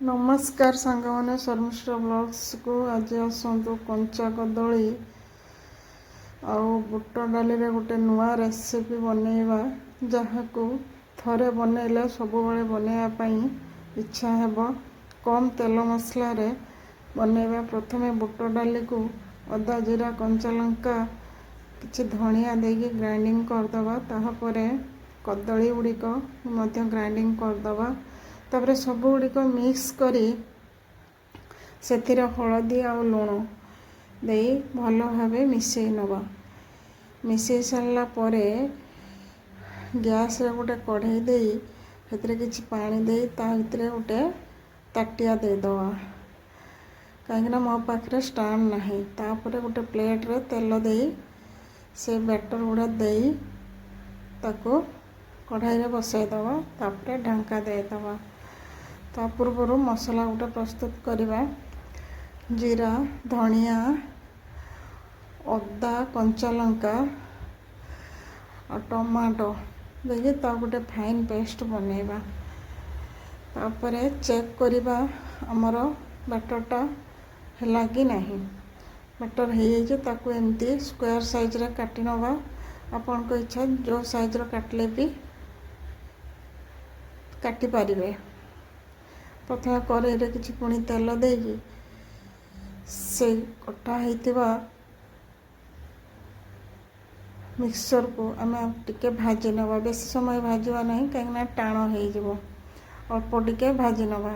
ନମସ୍କାର ସାଙ୍ଗମାନେ, ଶର୍ମିଷ୍ଠା ବ୍ଲଗ୍ସକୁ ଆଜି ଆସନ୍ତୁ, କଞ୍ଚା କଦଳୀ ଆଉ ବୁଟ ଡାଲିରେ ଗୋଟେ ନୂଆ ରେସିପି ବନେଇବା, ଯାହାକୁ ଥରେ ବନେଇଲେ ସବୁବେଳେ ବନେଇବା ପାଇଁ ଇଚ୍ଛା ହେବ। କମ୍ ତେଲ ମସଲାରେ ବନେଇବା। ପ୍ରଥମେ ବୁଟ ଡାଲିକୁ ଅଦା, ଜିରା, କଞ୍ଚା ଲଙ୍କା, କିଛି ଧଣିଆ ଦେଇକି ଗ୍ରାଇଣ୍ଡିଙ୍ଗ କରିଦେବା। ତାହାପରେ କଦଳୀ ଗୁଡ଼ିକ ମଧ୍ୟ ଗ୍ରାଇଣ୍ଡିଙ୍ଗ କରିଦେବା। ତାପରେ ସବୁଗୁଡ଼ିକ ମିକ୍ସ କରି ସେଥିରେ ହଳଦୀ ଆଉ ଲୁଣ ଦେଇ ଭଲ ଭାବେ ମିଶାଇ ନେବା। ମିଶାଇ ସାରିଲା ପରେ ଗ୍ୟାସ୍ରେ ଗୋଟେ କଢ଼େଇ ଦେଇ ସେଥିରେ କିଛି ପାଣି ଦେଇ ତା ଭିତରେ ଗୋଟେ ତାଟିଆ ଦେଇଦେବା, କାହିଁକିନା ମୋ ପାଖରେ ଷ୍ଟାଣ୍ଡ ନାହିଁ। ତାପରେ ଗୋଟେ ପ୍ଲେଟ୍ରେ ତେଲ ଦେଇ ସେ ବ୍ୟାଟର୍ ଗୁଡ଼ା ଦେଇ ତାକୁ କଢ଼ାଇରେ ବସାଇଦେବା। ତାପରେ ଢାଙ୍କା ଦେଇଦେବା। ତା ପୂର୍ବରୁ ମସଲା ଗୋଟେ ପ୍ରସ୍ତୁତ କରିବା। ଜିରା, ଧଣିଆ, ଅଦା, କଞ୍ଚା ଲଙ୍କା ଆଉ ଟମାଟୋ ଦେଇକି ତାକୁ ଗୋଟେ ଫାଇନ୍ ପେଷ୍ଟ ବନେଇବା। ତାପରେ ଚେକ୍ କରିବା ଆମର ବ୍ୟାଟର୍ଟା ହେଲା କି ନାହିଁ। ବ୍ୟାଟର୍ ହେଇଯାଇଛି। ତାକୁ ଏମିତି ସ୍କୋୟାର ସାଇଜ୍ରେ କାଟି ନେବା। ଆପଣଙ୍କ ଇଚ୍ଛା, ଯେଉଁ ସାଇଜ୍ର କାଟିଲେ ବି କାଟିପାରିବେ। ପ୍ରଥମେ କରେଇରେ କିଛି ପୁଣି ତେଲ ଦେଇକି ସେଇ କଟା ହେଇଥିବା ମିକ୍ସଚର୍କୁ ଆମେ ଟିକେ ଭାଜି ନେବା। ବେଶୀ ସମୟ ଭାଜିବା ନାହିଁ, କାହିଁକିନା ଟାଣ ହେଇଯିବ। ଅଳ୍ପ ଟିକେ ଭାଜି ନେବା।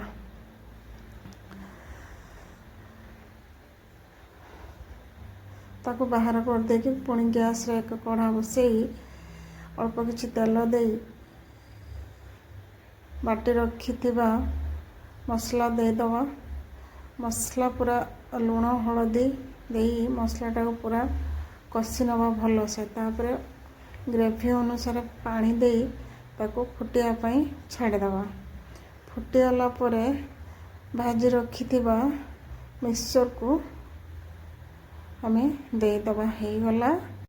ତାକୁ ବାହାର କରିଦେଇକି ପୁଣି ଗ୍ୟାସ୍ରେ ଏକ କଢ଼ା ବସେଇ ଅଳ୍ପ କିଛି ତେଲ ଦେଇ ବାଟି ରଖିଥିବା ମସଲା ଦେଇଦେବା। ମସଲା ପୁରା ଲୁଣ ହଳଦୀ ଦେଇ ମସଲାଟାକୁ ପୁରା କଷି ନେବା ଭଲସେ। ତାପରେ ଗ୍ରେଭି ଅନୁସାରେ ପାଣି ଦେଇ ତାକୁ ଫୁଟିବା ପାଇଁ ଛାଡ଼ିଦେବା। ଫୁଟିଗଲା ପରେ ଭାଜି ରଖିଥିବା ମିକ୍ସଚର୍କୁ ଆମେ ଦେଇଦେବା। ହେଇଗଲା।